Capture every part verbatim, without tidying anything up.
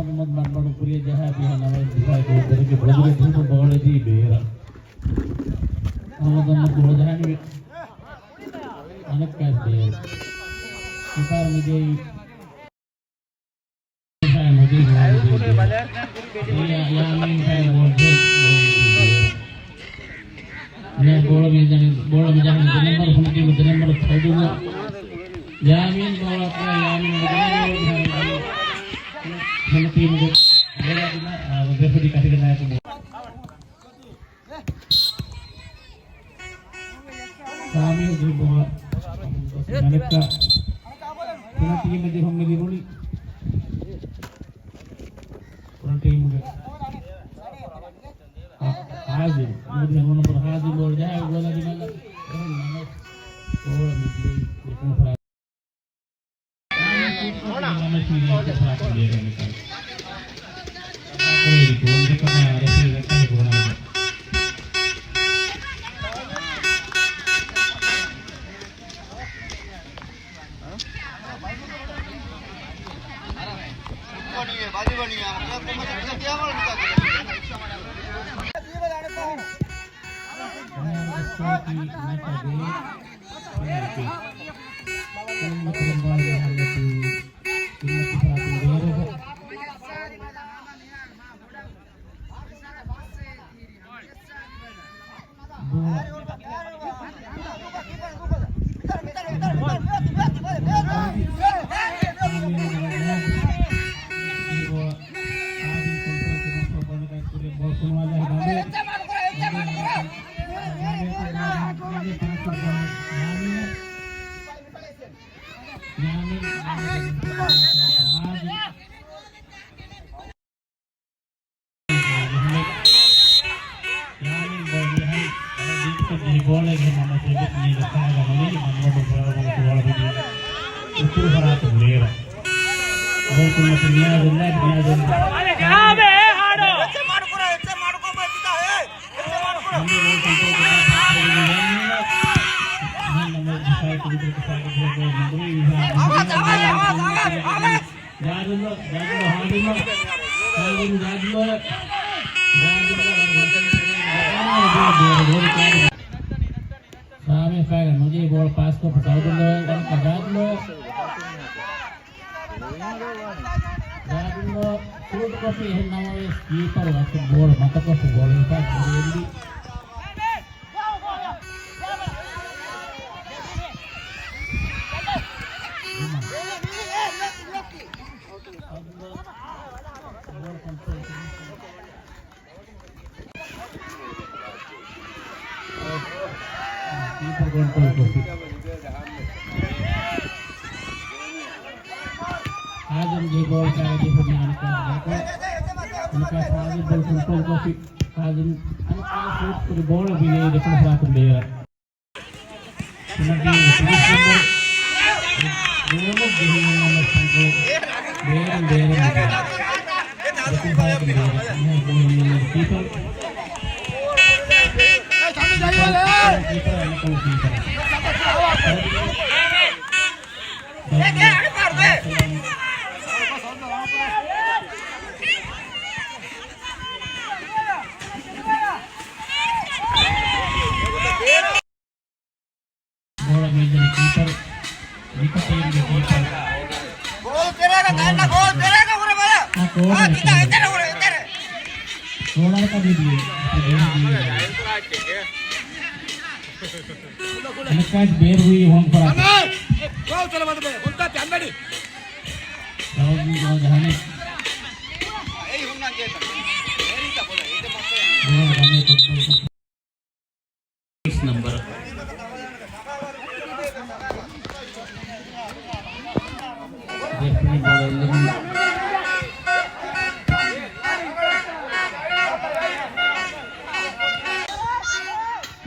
މަންމަޑު ކުރިޔަށް ޖަހާ ބިހާ ނަވައެއް ދިފާއީ ކުޅުންތެރިންގެ ބޮލުގެ ތިހުން ބޯޅަ ދީ ބޭރަށް. އަހުމަދު އަހްމަދު ބޯޅަ ޖަހާނީ އަނެއްކާވެސް ބޭރަށް. އެކާރަ މިދިޔައީ މުދީ މުދީ ބޭރަށް. ޔާ، ޔާމީން ފައި ބޯޅަ ދީ ބޭރަށް. މި ބޯޅަ މި ޖަހަނީ، ބޯޅަ މި ޖަހަނީ ދެ ނަންބަރު، ހުން ޓީމު ދެ ނަންބަރު ސައުދުގަ. ޔާމީން ބޯޅަ، ޔާމީން ބޯޅަ، ހުން ޓީމުގެ ބޯޅަ ދިނާ، އާ، ރެފަރީ ކަށިގަނޑާއެކު ބޯ. ސާމީ ދި ބޯޅަ. މަނިކްކާ. ހުން ޓީމު ދި ހުން މި ދިރުނީ. ހުން ޓީމުގެ. ހާ-، ހާޒިމް. ނޫރީ ނޫނު ހާޒިމް ބޯޅަ ޖަހާ ގޯލަށް ދިމާލަށް. އެހެން ނަމަ ބޯޅަ މިދިޔައީ އެކުން ފަރާ. ސާމީ ފައިގަ ނުޖެހި ބޯޅަ ޕާސްކޮށްފަ ސައުދުގަ ގަންނަ ގާދުލޯ. ގާދުލޯ ޝޫޓްކޮށްފި އެހެން ނަމަވެސް ކީޕަރު އަތު ބޯޅަ މަތަކޮށްފަ ބޯޅަ ހިފާ ދިރިއެއްލި. ކީޕަރު ކޮންޓްރޯލް ކޮށްފި. ހާޒިމް ޖެހި ބޯޅަ ކާގެ ހުރި އަނެކާ ބޭކަ. އަނެކާ ހާޒިމް ބޯޅަ ކޮންޓްރޯލް ކޮށްފި. ހާޒިމް އަނެކާ ޝޫޓް ކުރި ބޯޅަ ބިލޭ ދެކުނު ފަރާތުން ބޭރަށް. ޕެނަލްޓީ ތިރީސް ނަމްބަރު ގޯލަށް ޖެހި ނަމަ ބޭރަށް ބޭރަށް ކީޕަރު. ކީޕަރު އަނެކާ ކީޕަރު. ބޯޅަ މިދަނީ ކީޕަރު. މިކަ ޓީމްގެ ކީޕަރު. ގޯލް ތެރޭގަ ދާންނަ، ގޯލް ތެރޭގަ ހުރެ ބަލަ. އާ، ކޯނަރ އާ، ތިތާ އެތެރެ ހުރެ، އެތެރެ. ކޯނަރަކަށް ދީދީ. އަނެކާސް ބޭރު ހުއި ހޮން ފަރާތެއް. ގޯލް ތެރޭ މަދު ބޭ. ހުންތާ ތި އަންނަނީ. ރައުން ގޯލް ޖަހަނީ. ގޯލް ގަމޭ ކޮށް ނަމްބަރު. ރެފްރީ ބޯޅަ އެއްލެވި.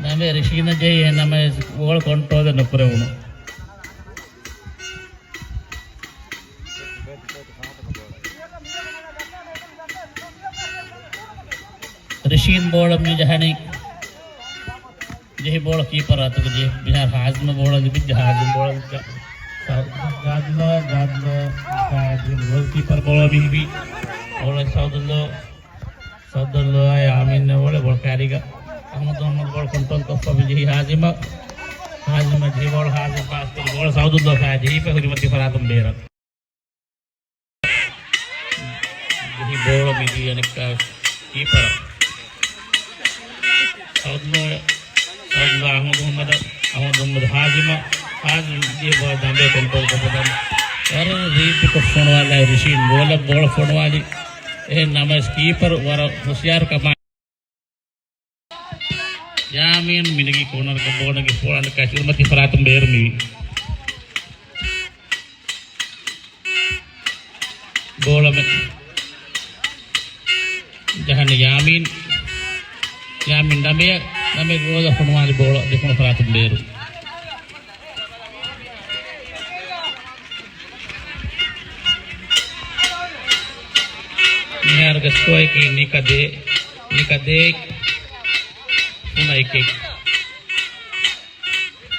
ނަމެ ރިޝީނަށް ޖެހި ނަމެ ބޯޅަ ކޮންޓްރޯލެއް ނުކުރެވުނު. ރިޝީން ބޯޅަ މި ޖަހަނީ. ޖެހި ބޯޅަ ކީޕަރ އަތުގަ ޖެހި. މިހާރު ހާޒިމަށް ބޯޅަ ލިބިއްޖެ، ހާޒިމް ބޯޅަ ލިބިއްޖެ. ގާދުލާ، ގާދުލާ، ގޯލްކީޕަރ ބޯޅަ މި ހިފީ. އޯޅެ ސައުދުއްލޯ، ސައުދުއްލޯއާ ޔާމީން އޯޅެ ބޯޅަ ކާރީގަ އަޙްމަދު މުޙައްމަދު ބޯޅަ ކޮންޓްރޯލް ކޮށްފަ މިޖެހި ހާޒިމަށް. ހާޒިމަށް ޖެހި ބޯޅަ ހާޒިމް ޕާސް ކުރި ބޯޅަ ސައުދުއްލޯ ފައި ޖެހިފަ ހުރިމަތި ފަރާތުން ބޭރަށް. ޖެހި ބޯޅަ މިދީ އަނެއްކާ ކީޕަރަށް. ސައުދުއްލޯ، ސައުދުއްލޯ އަޙްމަދު މުޙައްމަދު، އަޙްމަދު މުޙައްމަދު ހާޒިމަށް، ހާޒިމް ޖެހި ބޯޅަ ދަނބޭ ކޮންޓްރޯލް ކޮށްފަ ވަރަށް ރީތިކޮށް ފޮނުވާލާ ރިޝީން ގޯލަށް ބޯޅަ ފޮނުވާލި. އެހެން ނަމަވެސް ކީޕަރު ވަރަށް ހުޝިޔާރުކަމާ ޔާމީން މިނެގި ކޯނަރަކަށް ބޯޅަ ނެގި ފޯޅަނޑަކާ ކުރިމަތި ފަރާތުން ބޭރު މިވީ. ބޯޅަ މެ-، ޖަހަން ޔާމީން. ޔާމީން ދަމެޔަށް، ދަމެ ގޯލަށް ފޮނުވާލި ބޯޅަ ދެކުނު ފަރާތުން ބޭރު. މިހާރުގެ ސްކޯއަކީ ނިކަ ދޭ، ނިކަ ދޭ، ފުނައެކެއް.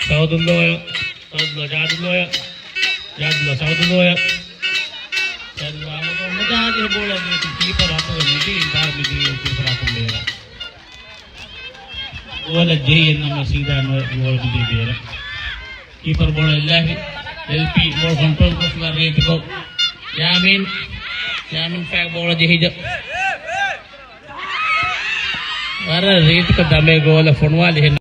ސައުދުއްލޯޔަށް، ސައުދުއްލޯ ޖާދުއްލޯޔަށް، ޖާދުއްލޯ ސައުދުއްލޯޔަށް. ސައުދުއްލޯ އަހަރު ނުޖަހާ ޖެހި ބޯޅަ ދިޔައީ ކީޕަރު އަތުގަ ނެތި ބާރު މިދިޔައީ ކީޕަރު އަތުން ބޭރަށް. ގޯލަށް ޖެހި އެއްނަމަ ސީދާ ނުވެ ގޯލް މިދިޔަ ބޭރަށް. ކީޕަރު ބޯޅަ އެއްލާފި. އެލްޕީ ބޯޅަ ކޮންޓްރޯލް ކޮށްފަ ރޭތިކޮށް. ޔާމީން، ޔާމީން ފައި ބޯޅަ ޖެހިޖަ. ވަރަށް ރީތިކޮށް ދަމޭ ގޯލަށް ފޮނުވާލި ހެން.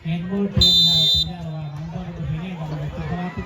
ހެންޑްބޯލް ޓީމް ތައްޔާރުވާ ނަންބަރު ހިނގޭ ނަންބަރު އެއް ފަރާތު.